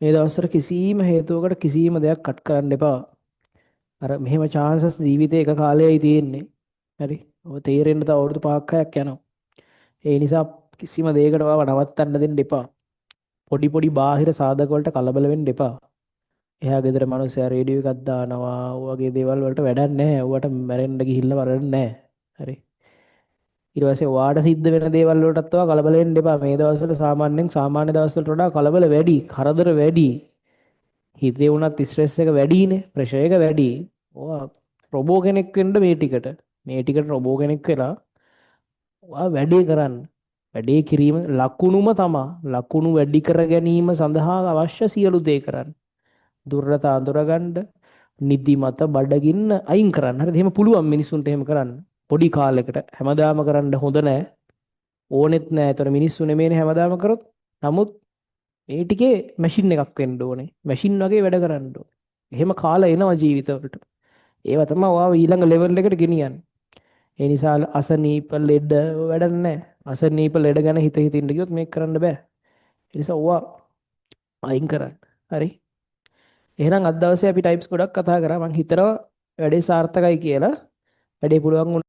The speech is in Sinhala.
මේ දවස්වල කිසිම හේතුවකට කිසිම දෙයක් කට් කරන්න එපා. අර මෙහෙම චාන්සස් ජීවිතේ එක කාලයයි තියෙන්නේ. හරි. ඔබ තේරෙන්න තව අවුරුදු 5ක් 6ක් යනවා. ඒ නිසා කිසිම දෙයකට ඔයාව නවත්තන්න දෙන්න එපා. පොඩි පොඩි බාහිර සාධක වලට කලබල වෙන්න එපා. එහා ගෙදර මනුස්සයා රේඩියෝ එකක් දානවා. ඔය වගේ දේවල් වලට වැඩක් නැහැ. ඔයාට මැරෙන්න ගිහිල්ලා වරක් නැහැ. හරි. ඊට පස්සේ ඔයාට සිද්ධ වෙන දේවල් වලටත් ඔයා කලබල වෙන්න එපා. මේ දවස්වල සාමාන්‍යයෙන් සාමාන්‍ය දවස්වලට වඩා කලබල වැඩි, කරදර වැඩි. හිතේ වුණත් ස්ට්‍රෙස් එක වැඩිනේ, ප්‍රෙෂර් එක වැඩි. ඔයා රොබෝ කෙනෙක් වෙන්න මේ ටිකට. මේ ටිකට රොබෝ කෙනෙක් වෙලා ඔයා වැඩේ කරන්න. වැඩේ කිරීම ලකුණුම තමා. ලකුණු වැඩි කර ගැනීම සඳහා අවශ්‍ය සියලු දේ කරන්න. දුර්වලතා අඳුරගන්න, නිදිමත, බඩගින්න අයින් කරන්න. හරිද? එහෙම පුළුවන් මිනිස්සුන්ට එහෙම කරන්න. පොඩි කාලෙකට හැමදාම කරන්න හොඳ නෑ. ඕනෙත් නෑ. ඒතර මිනිස්සු නෙමෙයිනේ හැමදාම කරොත්. නමුත් මේ ටිකේ මැෂින් එකක් වෙන්න ඕනේ. මැෂින් වගේ වැඩ කරන්න ඕනේ. එහෙම කාල එනවා ජීවිතවලට. ඒවා තමයි ඔයාව ඊළඟ ලෙවල් එකට ගෙනියන්නේ. ඒ නිසා අසනීප ලෙඩ වැඩක් නෑ. අසනීප ලෙඩ ගැන හිත හිත ඉන්න ගියොත් මේක කරන්න බෑ. ඒ නිසා ඔවා අයින් කරන්න. හරි. එහෙනම් අද දවසේ අපි ටයිප්ස් ගොඩක් කතා කරා. මං හිතනවා වැඩේ සාර්ථකයි කියලා. වැඩේ පුළුවන් වුණා.